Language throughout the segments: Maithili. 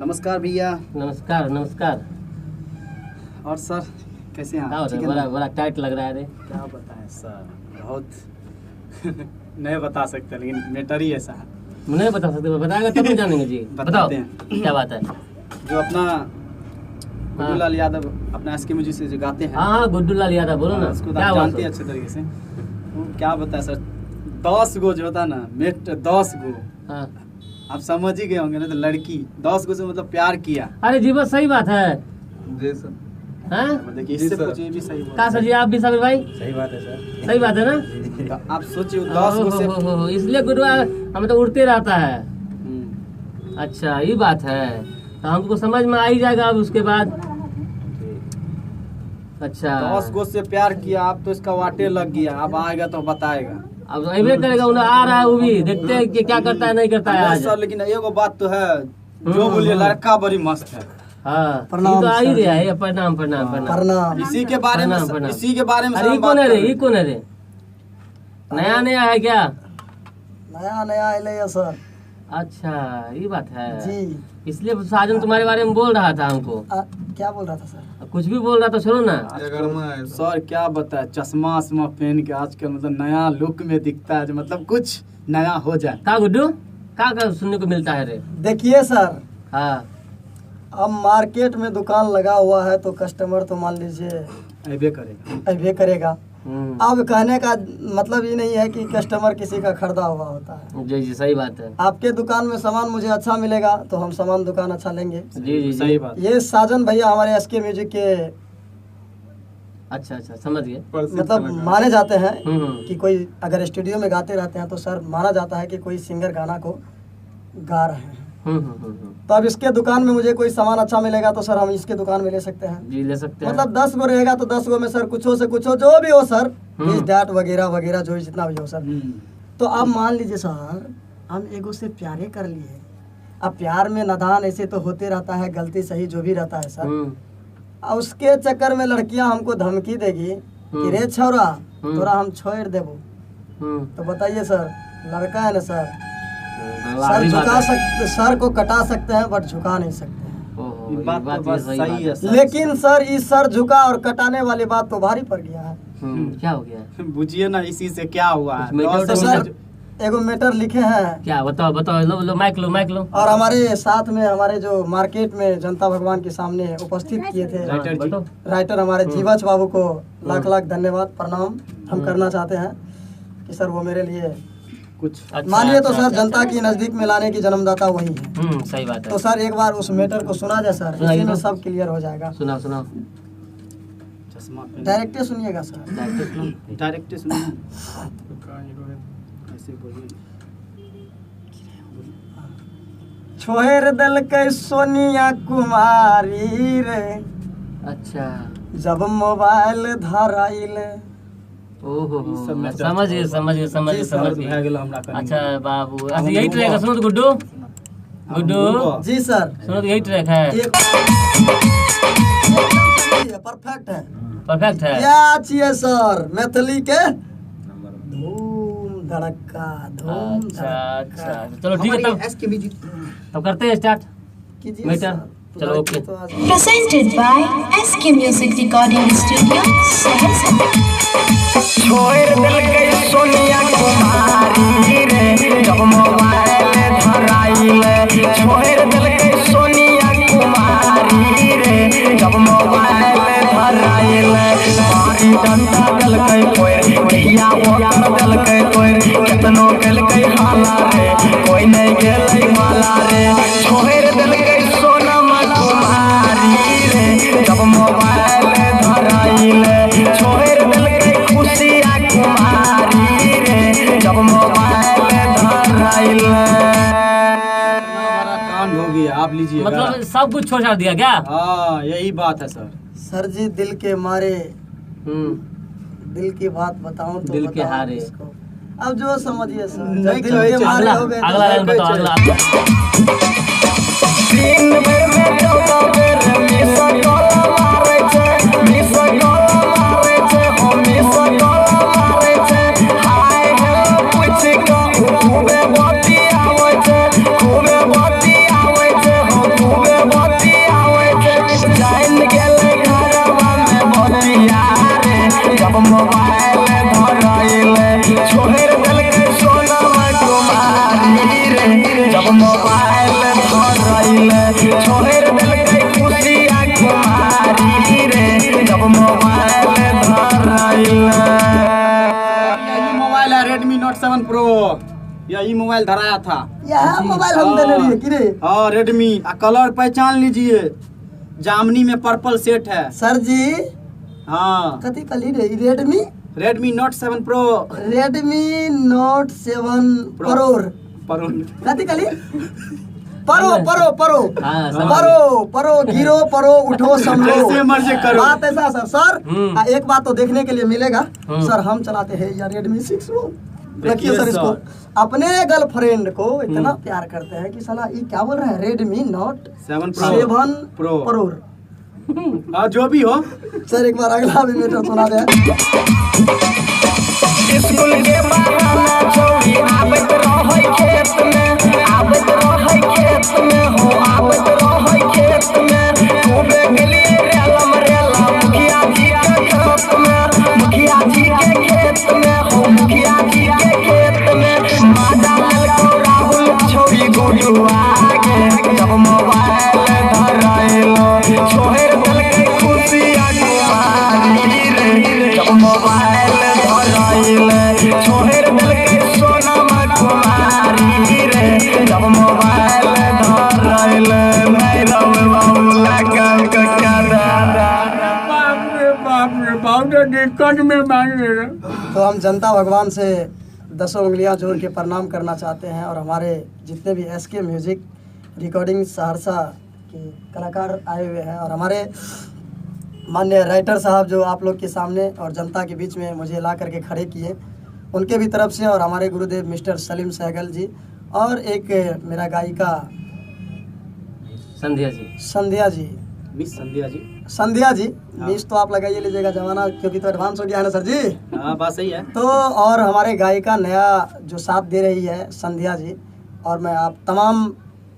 नमस्कार भैया। नमस्कार नमस्कार। और सर कैसे हैं क्या आप? हो रहा ठीक है? है बड़ा ना? बड़ा टाइट लग रहा है रे। क्या बताएं सर, बहुत नहीं बता सकते, लेकिन मैटर ही ऐसा है। नहीं बता सकते, बताएगा तब हम जानेंगे जी। बताओ बताते हैं। क्या बात है? जो अपना गुड्डू लाल यादव अपना एस के म्यूजिक से जो गाते हैं। हाँ हाँ, गुड्डू लाल यादव, बोलो ना। उसको तो क्या आप हुआ जानते हैं सर? अच्छे तरीके से। वो क्या बताए सर, 10 गो जो होता ना मेट, 10 गो। हाँ। आप समझ ही गए होंगे ना, तो लड़की 10 गो से मतलब प्यार किया। अरे जी बस सही बात है। जी सर। हाँ? देखिए जी इससे सर। पूछिए भी सही बोल का सर जी, आप भी साबिर भाई? सही बात है सर। सही बात है ना? तो आप सोचिए 10 गो से। हो, इसलिए गुडुआ हमें तो उड़ते रहता है। हम्म। अच्छा ये बात है, तो हमको समझ में आ ही जाएगा अब उसके बाद। अच्छा 10 गो से प्यार किया, आप तो इसका वाटे लग गया। अब आएगा तो बताएगा। अब अबे करेगा, उन्हें आ रहा है वो भी, देखते हैं कि क्या करता है नहीं करता है नहीं आज। सर, लेकिन एगो बात तो है, जो बोलिए लड़का बड़ी मस्त है। हाँ प्रणाम ये तो आ ही सर। रहा है। प्रणाम प्रणाम प्रणाम प्रणाम। इसी के बारे में प्रणाम, प्रणाम। इसी के बारे में अरे सर ये हम कौन बात है रे, कर रहे ये कौन है रे? नया नया है क्या? नया नया आये है सर। अच्छा ये बात है जी। इसलिए साजन तुम्हारे बारे में बोल रहा था हमको। क्या बोल रहा था सर? कुछ भी बोल रहा था, छोड़ो ना। हैं। सर क्या बताए, चश्मा वश्मा पहन के आजकल मतलब नया लुक में दिखता है, जो मतलब कुछ नया हो जाए। का गुड्डू, का का सुनने को मिलता है रे? देखिए सर, हाँ अब मार्केट में दुकान लगा हुआ है तो कस्टमर तो मान लीजिए ऐबे करेगा। अबे करेगा। हम्म। अब कहने का मतलब ये नहीं है कि कस्टमर किसी का खरीदा हुआ होता है। जी जी सही बात है। आपके दुकान में सामान मुझे अच्छा मिलेगा तो हम सामान दुकान अच्छा लेंगे। जी जी जी सही बात। ये साजन भैया हमारे एस के म्यूजिक के अच्छा अच्छा समझ गए। मतलब माने जाते हैं हम्म। कि कोई अगर स्टूडियो में गाते रहते हैं तो सर माना जाता है कि कोई सिंगर गाना को गा रहे हैं। हम्म हम्म हम्म, तो अब इसके दुकान में मुझे कोई सामान अच्छा मिलेगा तो सर हम इसके दुकान में ले सकते हैं। जी ले सकते हैं। मतलब 10 गो रहेगा तो 10 गो में सर कुछ हो से कुछ हो, जो भी हो सर, इस that वगैरह वगैरह जो जितना भी हो सर। तो अब मान लीजिए सर, हम एगो से प्यारे कर लिए। अब प्यार में नादान ऐसे तो होते रहता है, गलती सही जो भी रहता है सर। अब उसके चक्कर में लड़कियां हमको धमकी देगी कि रे छौरा तोरा हम छोड़ देबो। तो बताइए सर, लड़का है ना सर, सर झुका सकते, सर को कटा सकते हैं बट झुका नहीं सकते हैं। ओहो, ये ये बात तो ये बस सही है सर। लेकिन सर इस सर झुका और कटाने वाली बात तो भारी पड़ गया है। क्या हो गया? बुझिए ना इसी से क्या हुआ है। कुछ मैटर दस तो गो सर से एगो मैटर लिखे हैं। क्या बताओ बताओ, लो लो माइक लो माइक लो। और हमारे साथ में हमारे जो मार्केट में जनता भगवान के सामने उपस्थित किए थे हाँ, राइटर जी। बताओ। राइटर हमारे जीवच बाबू को लाख लाख धन्यवाद प्रणाम हम करना चाहते हैं कि सर वो मेरे लिए कुछ अच्छा, मानिए तो अच्छा, सर अच्छा, जनता की नजदीक में लाने की जन्मदाता वही है। सही बात है। तो सर एक बार उस मैटर को सुना जाए सर, सुनाइए इसी में तो। सब क्लियर हो जाएगा। सुनाओ सुनाओ। चश्मा पहन डायरेक्ट सुनिएगा सर। डायरेक्ट सुनाओ। डायरेक्ट सुनिए, ऐसे बोलिए। छोड़ दलकै सोनिया कुमारी रे। अच्छा जब मोबाइल धराइल। ओहो ई सब मैटर समझ गए समझ गए समझ गए जी सर, समझ भए गए। गेल हमरा कनी। अच्छा बाबू, अच्छा यही ट्रैक है। सुनो तो गुड्डू, गुड्डू जी सर, सुनो तो यही ट्रैक है। ये परफेक्ट है, परफेक्ट है। क्या चाहिए सर, मैथिली के धूम धड़क्का धूम। अच्छा अच्छा चलो ठीक है, तब एस के म्यूजिक तब करते हैं स्टार्ट। कीजिए मैटर सर। चलो ओके। तो आज Presented by SK Music Recording Studio, Saharsa. छोड़ देलकै सोनिया कुमारी रे जब मोबाइल धराइल। छोड़ देलकै सोनिया कुमारी रे जब मोबाइल धराइल। बारी डंडा देलकै कोइ, कहिया ओकर देलकै तोड़, केतनो केलकै हाला रे कोइ नहि गेलै माला रे। छोड़ देलकै सोनमा कुमारी रे जब मोबाइल धराइल। छोड़ देलकै खुशिया कुमारी रे जब मोबाइल धराइल। इतना बड़ा कांड हो गया, आप लीजिए। मतलब सब कुछ छोड़ छाड़ दिया क्या? हाँ यही बात है सर। सर जी दिल के मारे, दिल की बात बताऊं तो दिल के बताऊं हारे। किसको? अब जो समझिए सर, नहीं जब दिल कहे के छै। मारे अगला हो गए तो अगला लाइन बताओ अगला। दिन भर में 14 बेर मिस कॉल मारै छै, मिस कॉल मारै छै, हो मिस कॉल मारै छै। हाय हेलो पूछि कऽ खूबे बतियाबै छै, खूबे बतियाबै छै, हो खूबे मोबाइल धराया था। यह मोबाइल हम देने रहिए की रे? हाँ रेडमी, आ कलर पहचान लीजिए, जामनी में पर्पल सेट है सर जी। हाँ कथी कली रे? Redmi, Redmi Note 7 Pro, Redmi Note 7 Pro Pro कथी कली? परो परो परो परो परो गिरो परो उठो संभलो, जैसे मर्जी करो, बात ऐसा सर। सर एक बात तो देखने के लिए मिलेगा सर, हम चलाते हैं यार Redmi 6 Pro। रखिए सर इसको, अपने गर्लफ्रेंड को इतना प्यार करते हैं कि साला ये क्या बोल रहा है, Redmi Note 7 Pro जो भी हो सर। एक बार अगला भी मैटर सुना दे। स्कूल के बहाना छौड़ी आबैत रहै खेत में, आबैत रहै खेत में, हो आबैत रहै खेत में, खूबे गेलियै रेलम रेला मुखिया जी के खेत में, मुखिया जी के खेत में, हो मुखिया जी के खेत में, माजा लेलकौ राहुल छौड़ी गुडुआ के, जब मोबाइल धरैलो छोड़ि देलकै खुशिया कुमारी रे, जब मोबाइल छोड़ि देलकै सोनमा कुमारी रे, जब मोबाइल धरैले नहि रौ बाबूला बाप रे बाप रे, बहुत दिक्कत में मान। तो हम जनता भगवान से 10 उंगलियां जोड़ के प्रणाम करना चाहते हैं और हमारे जितने भी एसके म्यूजिक रिकॉर्डिंग सहरसा के कलाकार आए हुए हैं और हमारे माननीय राइटर साहब जो आप लोग के सामने और जनता के बीच में मुझे ला करके खड़े किए, उनके भी तरफ से, और हमारे गुरुदेव मिस्टर सलीम सहगल जी और एक मेरा गायिका संध्या जी, संध्या जी, मिस संध्या जी, संध्या जी मिस तो आप लगाइए लीजिएगा, जमाना क्योंकि तो एडवांस हो गया है ना सर जी। हाँ बात सही है। तो और हमारे गायिका नया जो साथ दे रही है संध्या जी, और मैं आप तमाम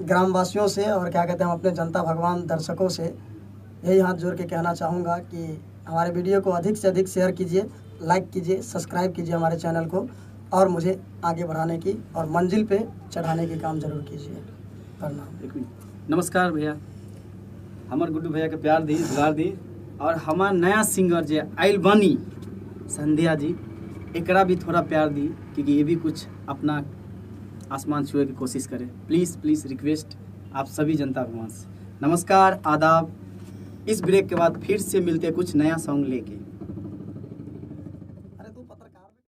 ग्रामवासियों से और क्या कहते हैं हम अपने जनता भगवान दर्शकों से यही हाथ जोड़ के कहना चाहूँगा कि हमारे वीडियो को अधिक से अधिक शेयर कीजिए, लाइक कीजिए, सब्सक्राइब कीजिए हमारे चैनल को, और मुझे आगे बढ़ाने की और मंजिल पे चढ़ाने की काम जरूर कीजिए। प्रणाम। नमस्कार भैया, हमार गुड्डू भैया के प्यार दी दुलार दी, और हमार नया सिंगर जे आयल बनी संध्या जी, एकरा भी थोड़ा प्यार दी, क्योंकि ये भी कुछ अपना आसमान छुए की कोशिश करे। प्लीज़ प्लीज़ रिक्वेस्ट आप सभी जनता भगवान से। नमस्कार, आदाब। इस ब्रेक के बाद फिर से मिलते हैं कुछ नया सॉन्ग लेके।